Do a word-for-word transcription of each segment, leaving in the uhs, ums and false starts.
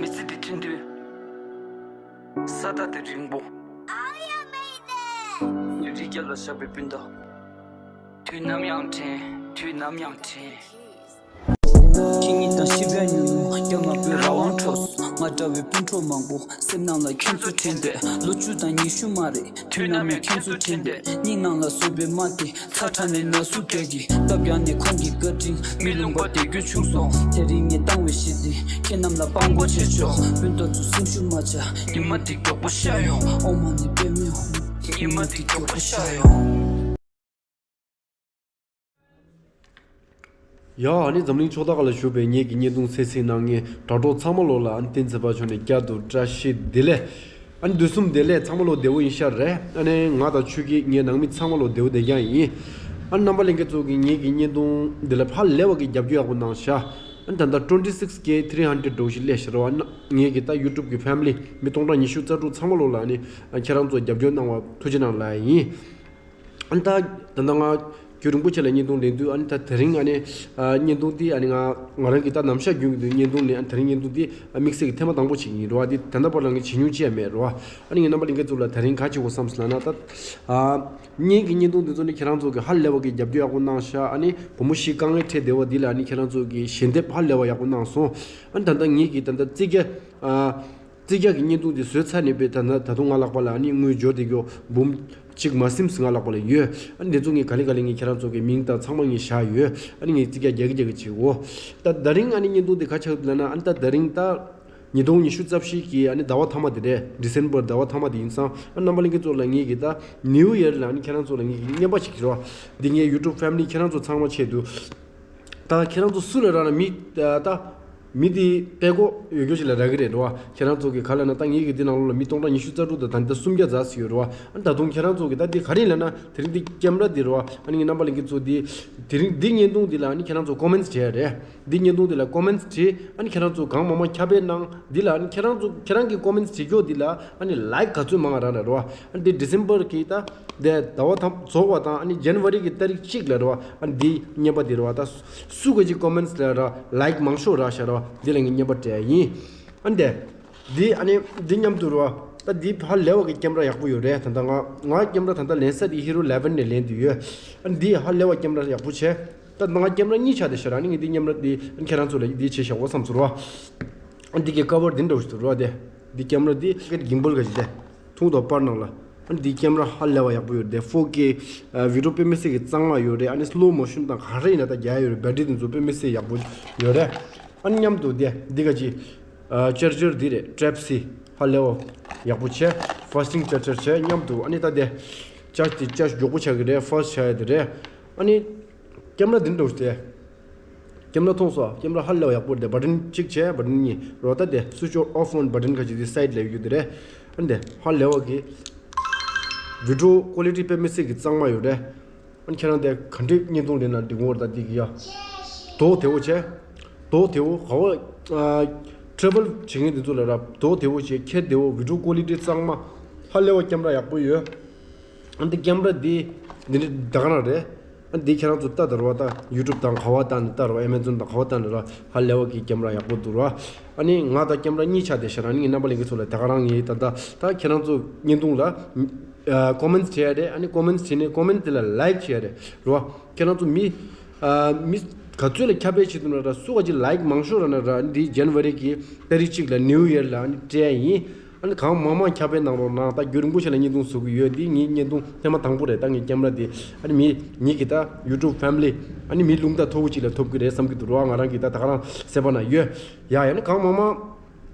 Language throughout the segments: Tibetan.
མི་ཚེ་འདི་མཐུན་དུས། ས་མཐའ་དེ་རིང་པོ། ཡུན་རིང་རྒྱབ་ལ་བཞག་པའི་སྤུན་ཟླ། དུས་ནམ་ཡང་དྲན། དུས་ནམ་ཡང་དྲན། ཁྱེད་ཉིད་དང་ཤི་བའི་ཉུང་ཉུང་། རྒྱ་མ་པའི་རང་དབང་འཕྲོགས་སོང་། ང་འདྲ་བའི་སྤུན་གྲོགས་མང་པོ། སེམས་ནང་ལ་ཁྱེད་ཚོ་དྲན་ཏེ། ལོ་བཅུ་དང་ཉི་ཤུ་མ་རེད། དུས་ནམ་ཡང་ཁྱེད་ཚོ་དྲན་ཏེ། སྙིང་ནང་ལ་བཟོས་པའི་རྨ་དེ། ཚ་ཁྲ་ནས་ན་ཟུག་སྐད་ཀྱིས་བཏབ། ཡང་ནས་ཁོང་གི་བཀའ་དྲིན། མི་ལུང་པ་དེ་རྒྱུ་བྱུང་སོང་། དེ་རིང་ངས་བཏང་བའི་གཞི་འདི། ཁྱེད་རྣམས་ལ་དཔང་པོ་བྱེད་ཆོག་སྤུན་ཟླ་ཚོ་སེམས་ཤུགས་མ་ཆག་ཉི་མ་འདི་མགྱོགས་པོ་ཤར་ཡོང་། ཨོཾ་མ་ཎི་པདྨེ་ཧཱུྃ། ཉི་མ་འདི་མགྱོགས་པོ་ཤར་ཡོང་། ཡ། ཨ་ནི་འཛམ་གླིང་ཕྱོགས་མཐའ་ཁག་ལ་བཞུགས་པའི་ངེད་ཀྱི་བརྙན་ཐུང་གསན་གཟིགས་གནང་མཁན་དྲ་གྲོགས་ཚང་མ་ལོ་ལ། ཨ་ནི་བསྟན་འཛིན་པ་མཆོག་ནས་བསྐྱར་དུ་བཀྲ་ཤིས་བདེ་ལེགས། ཨ་ནི་དུས་གསུམ་བདེ་ལེགས། ཚང་མ་ལོ་བདེ་པོ་ཡིན་ཤག་རེད། ཨ་ནི་ང་དང་ཆོས་སྐྱིད། ངའི་ནང་མི་ཚང་མ་ལོ་བདེ་པོ་བདེ་རྐྱང་ཡིན། ཨ་ནི་རྣམ་པ་ལྷན་རྒྱས་ཚོ་གིས་ངེད་ཀྱི་བརྙན་ཐུང་འདི་ལ་ཧ་ལས་པ་གི་རྒྱབ་སྐྱོར་ཡག་པོ་གནང་ཤག་ཨ་ནི་ད་ལྟ་twenty six K three hundred འགྲོ་ཞིག་སླེབས་ཤག་རེད་བ། ཨ་ནི་ངེད་ཀྱི་ད་ཡུ་ཊུབ་གི་ཕེ་མི་ལི་མི་སྟོང་ཕྲག་ཉི་ཤུ་རྩ་དྲུག་ཚང་མ་ལོ་ལ། ཨ་ནི་ཁྱེད་རང་ཚོ་རྒྱབ་སྐྱོར་གནང་བ་ཐུགས་རྗེ་གནང་ལབ་ཡིན། ཨ་ནི་ད་ད་ལྟ་ང་རྒྱུན་རིང་པོ་ཆེ་ལ་བརྙན་ཐུང་ལེན་དུས། ཨ་ནི་ད་དེ་རིང་ཨ་ནི་ཨ་བརྙན་ཐུང་འདི། ཨ་ནི་ང་ང་རང་གི་ད་ནམ་ཞག་རྒྱུན་གྱི་དུས་བརྙན་ཐུང་ལེན། ཨ་ནི་དེ་རིང་བརྙན་ཐུང་འདི་ཨ་དམིགས་བསལ་གྱི་ཐེངས་མ་དང་པོ་ཞིག་ཡིན་རེད་བ། འདི་ད་ལྟ་བར་ལ་ངས་བྱེད་མྱོང་ཅི་ཡང་མེད་རེད་བ། ཨ་ནི་ངས་རྣམ་པ་ལྷན་རྒྱས་ཚོ་ལ་དེ་རིང་ག་བྱེད་དགོས་བསམ་སོང་ལབ་ན། ད་ཨ་ངེད་ཀྱི་བརྙན་ཐུང་འདི་ཚོ་ནི་ཁྱེད་རང་ཚོ་གིས་ཧ་ལས་པ་གི་རྒྱབ་སྐྱོར་ཡག་པོ་གནང་ཤག་ཨ་ནི་བུ་མོ་བཞི་དཀའ་ངལ་འཕྲད་བསྡད་པ་འདི་ལ། ཨ་ནི་ཁྱེད་རང་ཚོ་གིས་ཞལ་འདེབས་ཧ་ལས་པ་ཡག་པོ་གནང་སོང་། ཨ་ནི་ད་ལྟ་ངེད་ཀྱི་ད་ལྟ་རྩིས་རྒྱག་ཨ། རྩིས་རྒྱག་གི་བརྙན་ཐུང་འདི་བཟོས་ཚར་ནས་པས། ད་ད་ད་དུང་ང་ལག་པ་ལ་ཨ་ནི་དངུལ་འབྱོར་བསྡད་རྒྱུ་འབུམ་གཅིག་མ་ཟིན་ང་ལག་པ་ལ་ཡོད། ཨ་ནི་འདི་ཚོ་ངས་ག་ལེ་ག་ལེ་ངས་ཁྱེད་རང་ཚོ་གི་མིང་དང་ཚང་མ་ངས་བཞག་ཡོད། ཨ་ནི་ངས་རྩིས་རྒྱག་རྒྱག་གི་རྒྱག་གི་བྱེད་འོ། ད་ད་རིང་ཨ་ནི་བརྙན་ཐུང་འདི་ག་ཆགས་འདུག་ལབ་ན། ཨ་ནི་ད་ད་རིང་ད་ཉིས་སྟོང་ཉི་ཤུ་རྩ་བཞི་གི་ཨ་ནི་ཟླ་བ་མཐའ་མ་དེ་རེད། ཌི་སེམ་བར་ཟླ་བ་མཐའ་མ་དེ་ཡིན་ཙང་། ཨ་རྣམ་པ་ལྷན་རྒྱས་ཚོ་ལ་ངས་གི་ད་ནིའུ་ཡར་ལ་ཨ་ནི་ཁྱེད་རང་ཚོ་ལ་ངས་གི་རྔན་པ་ཞིག་ཕུལ་རོགས། འདི་ངའི་ཡུ་ཊུབ་ཕེ་མི་ལི་ཁྱེད་རང་ཚོ་ཚང་མ་ཆེད་དུ། ད་ཁྱེད་རང་ཚོ་སུ་ལ་རག་ན་མི་ད་མི་དེ་དཔེ་ཁོག་ཡོད་རྒྱུ་ཞིག་ལ་རག་གི་རེད་རོ། ཁྱེད་རང་ཚོ་གི་ག་ལབ་ན། ད་ངེད་ཀྱི་འདི་ནང་ལོགས་ལ་མི་སྟོང་ཕྲག་ཉི་ཤུ་རྩ་དྲུག་དང་ད་ལྟ་སུམ་བརྒྱ་ཙམ་ཞིག་ཡོད་རོ། ཨ་ད་དུང་ཁྱེད་རང་ཚོ་གི་ད་འདི་ག་རེ་ལབ་ན། དེ་རིང་འདི་ཀེམ་ར་འདི་རོ། ཨ་ནི་ངའི་རྣམ་པ་ལྷན་རྒྱས་ཚོ་འདི་དེ་རིང་འདི་བརྙན་ཐུང་འདི་ལ་ཨ་ནི་ཁྱེད་རང་ཚོ་ཀོ་མེན་ཊི་བྲིས་ཡ་རེད། འདི་བརྙན་ཐུང་འདི་ལ་ཀོ་མེན་ཊི་བྲིས། ཨ་ནི་ཁྱེད་རང་ཚོ་གང་མང་མང་ཁྱབ་སྤེལ་གནང་། འདི་ལ་ཨ་ནི་ཁྱེད་རང་ཚོ་ཁྱེད་རང་གི་ཀོ་མེན་ཊི་བྲིས་རྒྱུ་འདི་ལ་ཨ་ནི་ལའིཀ་ག་ཚོད་མང་རག་ན་རོ། ཨ་ནི་འདི་ཌི་སེམ་བར་གི་ད་འདི་ཟླ་བ་ཐམ་རྫོགས་པ་དང་། ཨ་ནི་ཇན་ཝ་རི་གི་ཏ་རིག་གཅིག་ལ་རོ། ཨ་ནི་འདི་བརྙན་པ་འདི་རོ། ད་སུ་ག་ཅིག་ཀོ་མེན་ཊི་ལ་ར་ལའིཀ་མང་ཤོས་རག་ཤག་རོ། འདི་ལ་ངས་བརྙན་པ་སྤྲད་ཡིན། ཨ་ནི་འདི་འདི་ཨ་ནི་འདི་མཉམ་དུ་རོ། ད་འདི་ཧ་ལས་པ་གི་ཀེམ་ར་ཡག་པོ་ཡོད་རེད། ད་ལྟ་ང་ང་ཀེམ་ར་ད་ལྟ་ལེན་ས་འདི་ཧི་རོ་ཨི་ལེ་ཝན་ནས་ལེན་དུ་ཡོད། ཨ་ནི་འདི་ཧ་ལས་པ་ཀེམ་ར་ཡག་པོ་བྱས། ད་ང་ཀེམ་ར་གཉིས་ཆགས་བསྡད་ཤག་ར། ཨ་ནི་ངས་འདི་མཉམ་ར་འདི་ཨ་ནི་ཁྱེད་རང་ཚོ་ལ་འདི་བྱས་བཞག་འོ་བསམ་ཚོར་བ། ཨ་འདི་གི་ཀ་བར་འདི་འདྲ་བོ་ཞིག་འདུག་རོ། དེ་འདི་ཀེམ་ར་འདི་ཀེད་གིམ་བལ་ག་ཅིག་དེ་ཐུང་དང་པར་ནང་ལ། ཨ་འདི་ཀེམ་ར་ཧ་ལས་པ་ཡག་པོ་ཡོད་རེད། ཕོར་ཀེ་ཨ་བི་ཌི་ཡོ་དཔེ་མི་སྲིད་ཀྱི་གཙང་མ་ཡོད་རེད། ཨ་ནི་སི་ལོ་མོ་ཤོན་དང་ག་རེ་ཡིན་ན་ད་རྒྱག་ཡོད་རེད། བེ་ཊི་རི་དེ་ཚོ་དཔེ་མི་སྲིད་ཡག་པོ་ཡོད་རེད། ཨ་ནི་མཉམ་དུ་དེ་འདི་ག་ཅིག་ཨ་ཅར་ཇར་འདི་རེད། ཊའིབ་སི་ཧ་ལས་པ་ཡག་པོ་བྱས། ཕ་སི་ཊིང་ཅར་ཇར་བྱས། མཉམ་དུ་ཨ་ནི་ད་དེ་ཅར་ཇི་དེ་ཅར་ཇི་མགྱོགས་པོ་ཆགས་ཀྱི་རེད། ཕ་སི་ཊི་ཆགས་ཡ་དེ་རེད། ཨ་ནི་ཀེམ་ར་འདི་འདྲ་བོ་ཞིག་སྟེ། ཀེམ་ར་མཐོང་སོང་། ཀེམ་ར་ཧ་ལས་པ་ཡག་པོ་རེད། བ་ཊན་གཅིག་བྱས། བ་ཊན་གཉིས་རོ། ད་དེ་སུའིཆ་ཨོཕ་ཨོན་བ་ཊན་ཁ་ཅིག་དེ་སའིཌ་ལ་ཡོད་རྒྱུ་དེ་རེད། ཨ་ནི་དེ་ཧ་ལས་པ་གི་བི་ཌི་ཡོ་ཀོ་ལི་ཊི་དཔེ་མི་སྲིད་ཀྱི་གཙང་མ་ཡོད་རེད། ཨ་ནི་ཁྱེད་རང་དེ་ག་འདྲས་བརྙན་ཐུང་ལེན་ན་འགྲིག་གི་རེད། ད་འདི་གི་ཡ་དོག་དེ་བོ་བྱས། དོག་དེ་བོ་ག་བ་ཨ་ཊ་རེ་ཝལ་བྱེད་མཁན་དེ་ཚོ་ལ་ར་དོག་དེ་བོ་བྱས། ཁྱེད་དེ་བོ་བི་ཌི་ཡོ་ཀོ་ལི་ཊི་གཙང་མ། ཧ་ལས་པ་ཀེམ་ར་ཡག་པོ་ཡོད། ཨ་འདི་ཀེམ་ར་འདི་འདི་འདྲ་ད་ག་རང་རེད། ཨ་འདི་ཁྱེད་རང་ཚོ་ལྟ་དང་རོ། ད་ཡུ་ཊུབ་དང་ག་བ་ལྟ་ནས་ལྟ་རོ། ཨེ་མེ་ཛོན་དང་ག་བ་ལྟ་ནས་རོ། ཧ་ལས་པ་གི་ཀེམ་ར་ཡག་པོ་འདུག་རོ། ཨ་ནི་ང་ད་ཀེམ་ར་གཉིས་ཆགས་བསྡད་ཤག་ར། ཨ་ནི་ངའི་རྣམ་པ་ལྷན་རྒྱས་ཚོ་ལ་ད་ག་རང་ངས་ད་ལྟ་ད་ཁྱེད་རང་ཚོ་བརྙན་ཐུང་ལ་ཨ་ཀོ་མེན་ཊི་བྲིས་ཡ་རེད། ཨ་ནི་ཀོ་མེན་ཊི་བྲིས་ནས་ཀོ་མེན་ཊི་དེ་ལ་ལའིཀ་བྱེད་ཡ་རེད་རོ། ཁྱེད་རང་ཚོ་མི་ཨ་མི་ག་ཚོད་ལ་ཁྱབ་སྤེལ་བྱེད་ཐུབ་ན་ར། སུ་ག་ཅིག་ལའིཀ་མང་ཤོས་རག་ན་ར། འདི་ཇན་ཝ་རི་གི་ཏ་རིག་གཅིག་ལ་ནིའུ་ཡར་ལ་ཨ་ནི་སྤྲད་ཡ་ཡིན། ཨ་ནི་གང་མང་མང་ཁྱབ་སྤེལ་གནང་རོགས་གནང་། ད་རྒྱུན་རིང་པོ་ཞིག་ལ་བརྙན་ཐུང་བཟོ་གི་ཡོད། འདི་ངའི་བརྙན་ཐུང་ཐེངས་མ་དང་པོ་རེད། ད་ངའི་ཀེམ་ར་འདི་ཨ་ནི་མི་ངེད་ཀྱི་ད་ཡུ་ཊུབ་ཕེ་མི་ལི་ཨ་ནི་མི་རླུང་རྟ་མཐོ་པོ་ཅིག་ལ་ཐོབ་ཀྱི་རེད་བསམ་གྱི་འདུག་རོ། ང་རང་གི་ད་ད་ག་རང་སེམས་པ་ན་ཡོད། ཡ་ཡ་ནི་གང་མང་མང་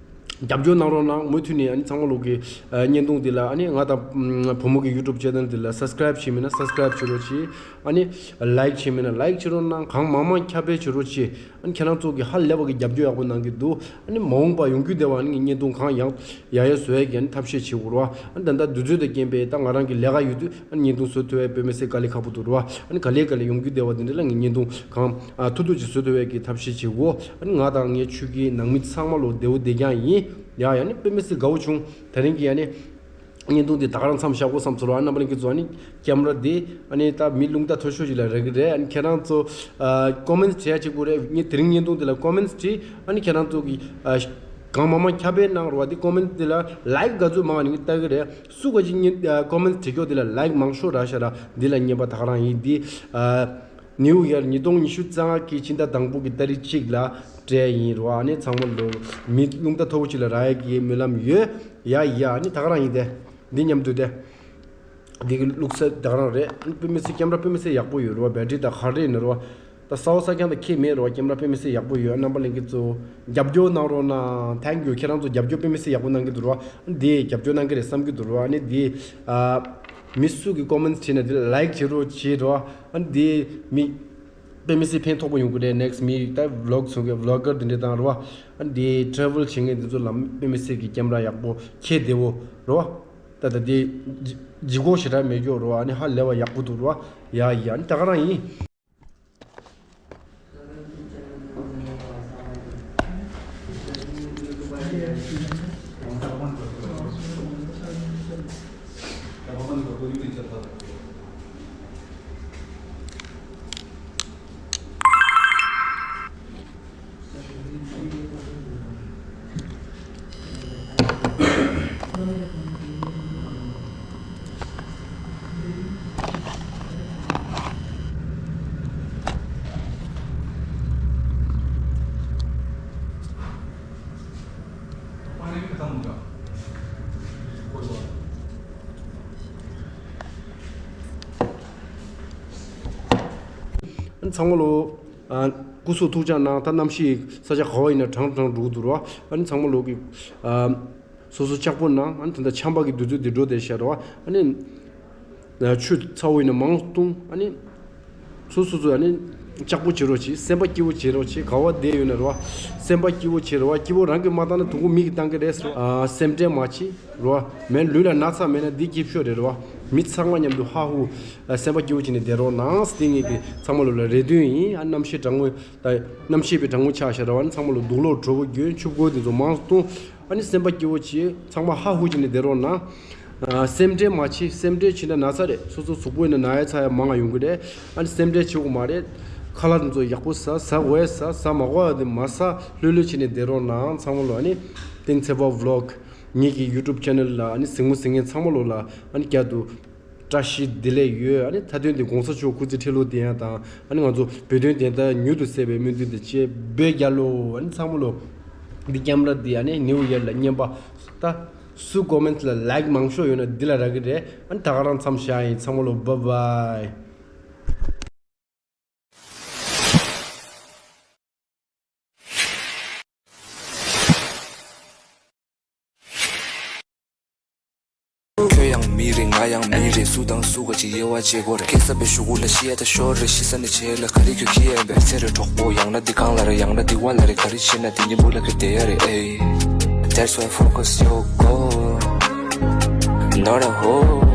རྒྱབ་སྐྱོར་གནང་རོགས་གནང་། མུ་མཐུད་ནས་ཨ་ནི་ཚང་མ་ལོག་གི་ཨ་བརྙན་ཐུང་འདི་ལ། ཨ་ནི་ང་དང་བུ་མོ་གི་ཡུ་ཊུབ་ཅེ་ནལ་འདི་ལ་སབ་སི་ཀ་རའིབ་བྱས་མེད་ན་སབ་སི་ཀ་རའིབ་བྱེད་རོགས་གྱིས། ཨ་ནི་ལའིཀ་བྱས་མེད་ན་ལའིཀ་བྱེད་རོགས་གནང་། གང་མང་མང་ཁྱབ་སྤེལ་བྱེད་རོགས་གྱིས། ཨ་ནི་ཁྱེད་རང་ཚོ་གིས་ཧ་ལས་པ་གི་རྒྱབ་སྐྱོར་ཡག་པོ་གནང་གི་འདུག་ཨ་ནི་མ་འོངས་པ་ཡོང་རྒྱུ་བདེ་བ། ཨ་ནི་ངས་བརྙན་ཐུང་གང་ཡག་ཡག་ཡག་བཟོ་ཡས་ཀྱི་ཨ་ནི་ཐབས་ཤེས་བྱེད་དགོས་རེད་བ། ཨ་ནི་ད་ལྟ་དུས་ཚོད་དང་རྐྱེན་པས་ད་ང་རང་གི་ལས་ཀ་ཡོད་དུས་ཨ་ནི་བརྙན་ཐུང་བཟོ་ཐུབ་ཡས་དཔེ་མི་སྲིད་དཀའ་ལས་ཁག་པོ་འདུག་རེད་བ། ཨ་ནི་ག་ལེ་ག་ལེ་ཡོང་རྒྱུ་བདེ་བ་དེ་འདྲ་ལ་ངས་བརྙན་ཐུང་གང་ཨ་ཐུབ་ཐུབ་ཅིག་བཟོ་ཐུབ་ཡས་ཀྱི་ཐབས་ཤེས་བྱེད་དགོས། ཨ་ནི་ང་དང་ངའི་ཆོས་སྐྱིད་ནང་མི་ཚང་མ་ལོ་བདེ་བོ་བདེ་རྐྱང་ཡིན། ཡ་ཡ་ནི་དཔེ་མི་སྲིད་དགའ་བོ་བྱུང་དེ་རིང་གི། ཨ་ནི་བརྙན་ཐུང་འདི་ད་ག་རང་མཚམས་བཞག་དགོས་བསམ་ཚོར་བ། ཨ་རྣམ་པ་ལྷན་རྒྱས་ཚོ་ཨ་ནི་ཀེམ་ར་འདི་ཨ་ནི་ད་མི་རླུང་རྟ་མཐོ་ཤོས་ཤིག་ལ་རག་གི་རེད། ཨ་ནི་ཁྱེད་རང་ཚོ་ཨ་ཀོ་མེན་ཊི་བྲིས་ཡ་གཅིག་པོ་རེད། ངས་དེ་རིང་བརྙན་ཐུང་འདི་ལ་ཀོ་མེན་ཊི་བྲིས། ཨ་ནི་ཁྱེད་རང་ཚོ་གི་ཨ་ གང་མང་མང་ཁྱབ་སྤེལ་གནང་རོགས། འདི་ཀོ་མེན་ཊི་འདི་ལ་ལའིཀ་ག་ཚོད་མང་བ་ནི་ལྟ་གི་རེད། སུ་ག་ཅིག་ཉིན་ཀོ་མེན་ཊི་བྲིས་ཀྱོག་འདི་ལ་ལའིཀ་མང་ཤོས་རག་ཤག་ར། འདི་ལ་རྔན་པ་ད་ག་རང་ཡིན། འདི་ནིའུ་ཡར་ཉིས་སྟོང་ཉི་ཤུ་རྩ་ལྔ་གི་ཕྱི་ཟླ་དང་པོ་གི་ཏ་རིག་གཅིག་ལ་སྤྲད་ཡིན་རོ། ཨ་ནི་ཚང་མ་ལོ་མི་རླུང་རྟ་མཐོ་པོ་ཅིག་ལ་རག་ཡ་གི་སྨོན་ལམ་ཡོད། ཡ་ཡ། ཨ་ནི་ད་ག་རང་ཡིན་ཏེ། འདི་མཉམ་དུ་ཏེ། འདི་གི་བླུགས་ས་ད་ག་རང་རེད། ཨ་ནི་དཔེ་མི་སྲིད་ཀེམ་ར་དཔེ་མི་སྲིད་ཡག་པོ་ཡོད་རོ། བེ་ཊི་རི་ད་ག་རེ་ཡིན་ན་རོ། ད་ས་འོག་ས་རྐྱང་དང་ཁྱད་མེད་རོ། ཀེམ་ར་དཔེ་མི་སྲིད་ཡག་པོ་ཡོད། རྣམ་པ་ལྷན་རྒྱས་ཚོ་རྒྱབ་སྐྱོར་གནང་རོགས་གནང་། ཐེང་ཀྱུ། ཁྱེད་རང་ཚོ་རྒྱབ་སྐྱོར་དཔེ་མི་སྲིད་ཡག་པོ་གནང་གི་འདུག་རོ། ཨ་ནི་འདི་རྒྱབ་སྐྱོར་གནང་གི་རེད་བསམ་གི་འདུག་རོ། ཨ་ནི་འདི་ཨ། མི་སུ་གི་ཀོ་མེན་ཊི་བྲིས་ན་དེ་ལ་ལའིཀ་བྱེད་རོགས་བྱེད་རོགས། ཨ་ནི་དེ་མི་དཔེ་མི་སྲིད་ཕན་ཐོགས་པོ་ཡོང་གི་རེད། ནེག་སི་མི་ད་བི་ལོག་བཟོ་མཁན་བི་ལོག་གར་དེ་འདྲ་དང་རོ། ཨ་ནི་དེ་ཊེ་རེ་ཝལ་བྱེད་མཁན་དེ་ཚོ་ལ་དཔེ་མི་སྲིད་ཀྱི་ཀེམ་ར་ཡག་པོ་ཁྱད་བདེ་བོ་རོ། ད་ད་དེ་ལྗི་ལྗི་གོ་ཞེ་དྲག་མེད་ཀྱོག་རོ། ཨ་ནི་ཧ་ལས་པ་ཡག་པོ་འདུག་རོ། ཡ་ཡ། ཨ་ནི་ད་ག་རང་ཡིན། ཚང་མ་ལོ། ཨ། སྐུ་གཟུགས་ཐུགས་ཅག་གནང་། ད་གནམ་གཤིས་ས་ཆ་ག་བ་ཡིན་ན་གྲང་གྲང་འགྲོ་གི་འདུག་རོ། ཨ་ནི་ཚང་མ་ལོ་གི། ཨ། སོ་སོ་ལྕགས་པོ་གནང་། ཨ་ནི་ད་ལྟ་ཆམ་པ་གི་དུས་ཚོད་འདི་འགྲོ་བསྡད་ཤག་རོ། ཨ་ནི་ཆུ་ཚ་བོ་ཡིན་ན་མང་བཏུང་། ཨ་ནི་སོ་སོ་སོ་ཨ་ནི་ལྕགས་པོ་བྱེད་རོགས་བྱེད། སེམས་པ་སྐྱིད་པོ་བྱེད་རོགས་བྱེད། ག་བ་བསྡད་ཡོད་ན་རོ། སེམས་པ་སྐྱིད་པོ་བྱེད་རོགས། སྐྱིད་པོ་རང་གིས་མ་བཏང་ན་དུག་ཁུ་མི་གིས་བཏང་གི་རེད་ཟེར། ཨ། སེམས་ཁྲལ་མ་བྱེད་རོ། མེད་ལུས་ལ་ན་ཚ་མེད་ན་འདི་སྐྱིད་ཤོས་རེད་རོ། མི་ཚང་མ་མཉམ་དུ་ཧ་ཧུ། ཨ། སེམས་པ་སྐྱིད་པོ་བྱས་ནས་བསྡད་རོགས་གནང་། དེ་ངེད་ཀྱི་ཚང་མ་ལོ་ལ་རེ་འདུན་ཡིན། ཨ། གནམ་གཤིས་གྲང་མོ། ད་གནམ་གཤིས་པའི་གྲང་མོ་ཆགས་ཤག་ར་བ། ཨ་ནི་ཚང་མ་ལོ་དུག་ལོག་དྲོ་པོ་གྱོན། ཆུ་བོ་དེ་ཚོ་མང་སུ་བཏུང་། ཨ་ནི་སེམས་པ་སྐྱིད་པོ་བྱེད། ཚང་མ་ཧ་ཧུ་བྱས་ནས་བསྡད་རོགས་གནང་། ཨ། སེམས་ཁྲལ་མ་བྱེད། སེམས་ཁྲལ་བྱེད་ན་ན་ཚ་རེད། སོ་སོ་གཟུགས་པོ་ཡིན་ན་ན་ཡ་ཚ་ཡ་མང་ང་ཡོང་གི་རེད། ཨ་ནི་སེམས་ཁྲལ་བྱེད་དགོས་མ་རེད། ཁ་ལག་དེ་ཚོ་ཡག་པོ་ཟ། ཟ་དགོས་ཟ། ཟ་མ་དགོས་པ་དེ་མ་ཟ། ལྷོད་ལྷོད་བྱས་ནས་བསྡད་རོགས་གནང་། ཚང་མ་ལོ། ཨ་ནི་གཏན་ཚེ་པ་བི་ལོག་ངེད་ཀྱི་ཡུ་ཊུབ་ཆེ་ནལ་ལ་ཨ་ནི་གཟིགས་མོ་གཟིགས་མཁན་ཚང་མ་ལོ་ལ་ཨ་ནི་བསྐྱར་དུ་བཀྲ་ཤིས་བདེ་ལེགས་ཡོད། ཨ་ནི་མཐའ་དོན་དེ་གོང་ས་མཆོག་སྐུ་ཚེ་ཁྲི་ལོ་བརྟན་ཡ་དང་། ཨ་ནི་ང་ཚོ་བོད་དོན་བདེན་མཐའ་མྱུར་དུ་གསལ་བའི་སྨོན་འདུན་དང་བཅས་བོད་རྒྱལ་ལོ། ཨ་ནི་ཚང་མ་ལོ། འདི་ཀེམ་ར་འདི་ཨ་ནི་ནིའུ་ཡར་ལ་རྔན་པ། ད་སུ་ཀོ་མེན་ཊི་ལ་ལའིཀ་མང་ཤོས་ཡོད་ན་འདི་ལ་རག་གི་རེད། ཨ་ནི་ད་ག་རང་མཚམས་བཞག་ཡིན། ཚང་མ་ལོ། བཱའི་བཱའི། ཁྱོད་ཡང་མི་རེད། ང་ཡང་མི་རེད། སུ་དང་སུ་ག་ཅིག་དབྱེ་བ་འབྱེད་དགོས་རེད། སྐྱེ་ས་པའི་གཞུག་གུ་ལ་ཤི་ཡ་ད་ཤོར་རེད། ཤི་ས་ནས་བྱེད་ལ་ག་རེ་ཁྱོད་ཁྱི་ཡ་ཡིན་པས། ཚེ་རེ་གྲོགས་པོ་ཡང་ན་འདི་གང་ལ་རེད། ཡང་ན་འདི་བ་ལ་རེད། ག་རེ་བྱེད་ན་དེ་གཉིས་པོ་ལ་ཁྱོད་བསྡད་ཡ་རེད། ཨེ། That's why focus your goal, not a hole.